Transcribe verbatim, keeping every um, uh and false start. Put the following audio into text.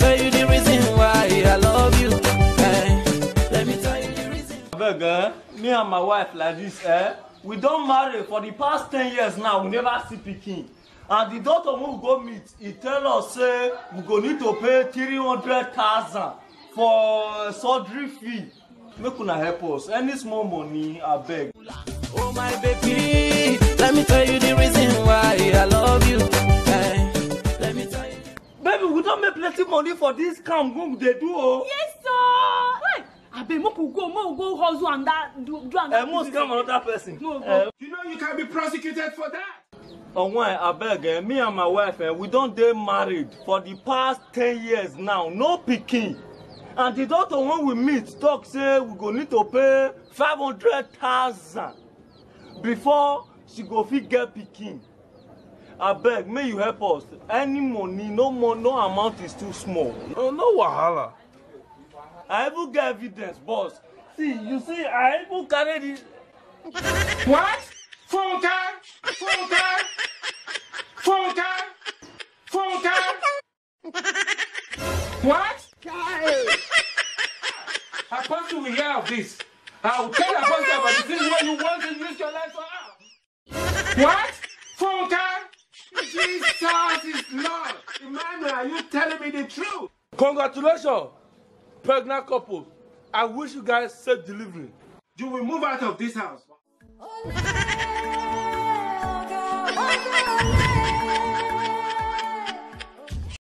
Tell you the reason why I love you. Eh, let me tell you the reason. Abeg, eh? Me and my wife like this, eh? We don marry for the past ten years now, we never see pikin. And the doctor wey we go meet, he tell us say we go need to pay three hundred thousand for surgery fee. Make una help us. Any small money, abeg. Oh my baby, let me tell you the reason why I love you. Eh, let me tell you. Baby, we don make plenty money for this scam wey we dey do o. Yes, sir. Hey, abeg, make we go, make we go hustle and that, do, do and Eh, that mo business. Scam another person. No, go. Eh. You know you can be prosecuted for that. Onwe, abeg, eh, me and my wife, eh, we don dey married for the past ten years now, no pikin. And the doctor wey we meet talk say we go need to pay five hundred thousand before she go fit get pikin. Abeg, make you help us. Any money, no more, no amount is too small. No, no wahala. I even get evidence, boss. See, you see, I even carry this. What? Funke! Funke! Funke! Funke! What? Apostle will hear of this. I will tell Apostle about the thing where you want to use your life for. What? Funke? Jesus is Lord. Emmanuel, are you telling me the truth? Congratulations, pregnant couple. I wish you guys safe delivery. You will move out of this house.